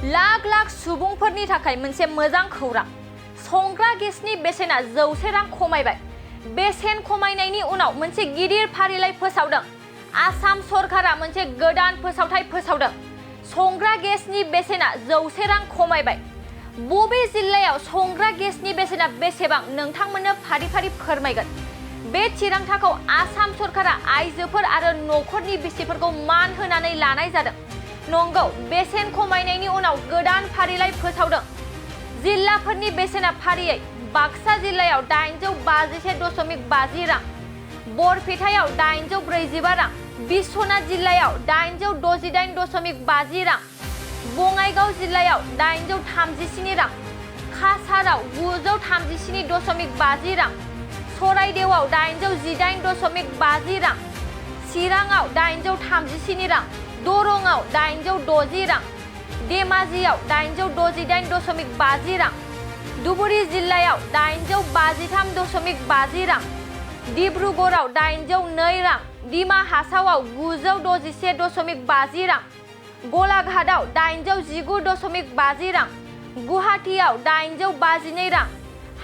लाख लाख सुबुंफोरनि थाखाय मोनसे मोजां खौरां। संग्रा गेसनि बेसेना 100 रां खमायबाय। बेसेन खमायनायनि उनाव मोनसे गिदिर फारिलाइ फोसावदों। आसाम सरकारा मोनसे गोदान फोसावथाय फोसावदों। संग्रा गेसनि बेसेना 100 रां खमायबाय। बबे जिल्लायाव संग्रा गेसनि बेसेना बेसेबां नोंथांमोननो फारि-फारि फोरमायगोन। बे थिरांथाखौ आसाम सरकारा आइजोफोर आरो नखरनि बिसिफोरखौ मान होनानै लानाय जादों। नंगौ, बेसेन खमायनायनि उनाव गोदान फारिलाइ फोसावदों। जिल्लाफोरनि बेसेना फारियै बाक्सा जिल्लायाव 851.50 रां, बरपेटायाव 845 रां, बिश्वनाथ जिल्लायाव 868.50 रां, बङाइगाव जिल्लायाव 837 रां, काछाराव 937.50 रां, सराइदेवआव 818.50 रां, चिराङाव 837 रां, दरंआव 860 रां, धेमाजियाव 868.50 रां, धुबुरी जिल्लायाव 853.50 रां, डिब्रुगड़आव 802 रां, डिमा हासावआव 961.50 रां, गलाघाटआव 819.50 रां, गुवाहाटीआव 852 रां,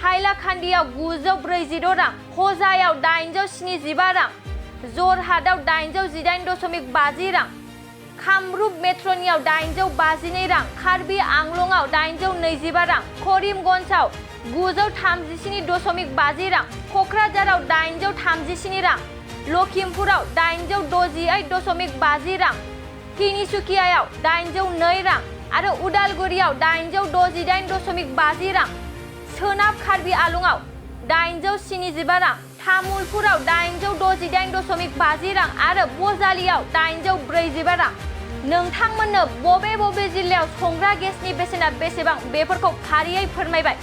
हाइलाकान्दियाव 946 रां, हजायाव 875 रां, जरहाटआव 818.50 रां, कामरुप मेट्र'नियाव 852 रां, कार्बि आंलंआव 825 रां, करिमगन्जआव 937.50 रां, क'क्राझाराव 837 रां, लखिमपुराव 868.50 रां, तिनिसुकियायाव 802 रां आरो उदालगुरियाव 868.50 रां, सोनाब कार्बि आलंआव 875 रां, तामुलपुराव 868.50 रां आरो बजालियाव 845 रां। नोंथांमोननो बबे जिल्लायाव संग्रा गेसनि बेसेना बेसेबां बेफोरखौ फारियै फोरमायबाय।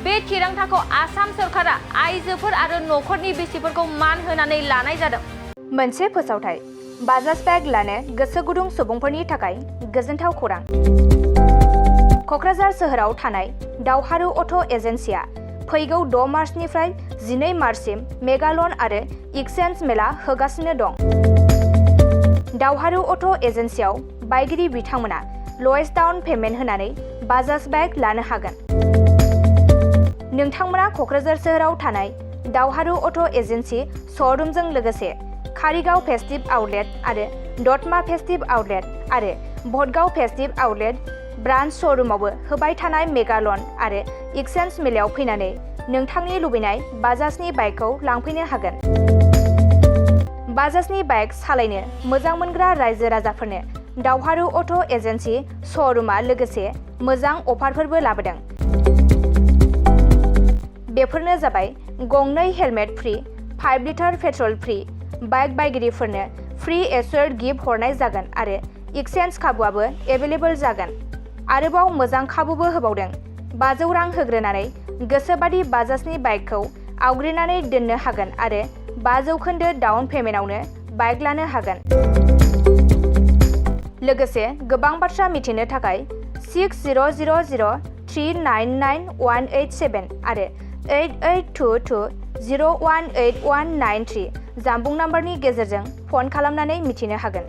बे थिरांथाखौ आसाम सरकारा आइजोफोर आरो नखरनि बिसिफोरखौ मान होनानै लानाय जादों। मोनसे फोसावथाय। बाजाज बेग लानो गोसो गुदुं सुबुंफोरनि थाखाय गोजोनथाव खौरां। क'क्राझार सोहोराव थानाय दावहारु अट' एजेन्सिया फैगौ 6 मार्चनिफ्राय 12 मार्चसिम मेगा लन आरो एक्सचेन्ज मेला होगासिनो दं। दावहारु अट' एजेन्सियाव बायगिरि बिथांमोना ल'एस्ट डाउन पेमेन्ट होनानै बाजाज बेग लानो हागोन। नोंथांमोना क'क्राझार सोहोराव थानाय दावहारु अट' एजेन्सि श'रुमजों लोगोसे कारिगाव फेस्टिभ आउटलेट आरो दतमा फेस्टिभ आउटलेट आरो भटगाव फेस्टिभ आउटलेट ब्रान्च श'रुमावबो होबाय थानाय मेगा लन आरो एक्सचेन्ज मेलायाव फैनानै नोंथांनि लुबैनाय बाजाजनि बाइकखौ लांफैनो हागोन। बाजाजनि बाइक सालायनो मोजां मोनग्रा रायजो राजाफोरनो दावहारु अट' एजेन्सि श'रुमा लोगोसे मोजां अफारफोरबो लाबोदों। बेफोरनो जाबाय गंनै helmet free, 5 litre petrol free, bike बायगिरिफोरनो फ्रि एश्योर्ड गिफ्ट हरनाय जागोन आरो एक्सचेन्ज खाबुआबो एभेलेबल जागोन। आरोबाव मोजां खाबुबो होबावदों। 500 रां होग्रोनानै गोसोबादि बाजाजनि बाइकखौ आवग्रिनानै दोननो हागोन आरो 5% डाउन पेमेन्टआवनो बाइक लानो हागोन। लोगोसे गोबां बाथ्रा मिथिनो थाखाय 6000399187 आरो 8822018193 जानबुं नाम्बारनि गेजेरजों फन खालामनानै मिथिनो हागोन।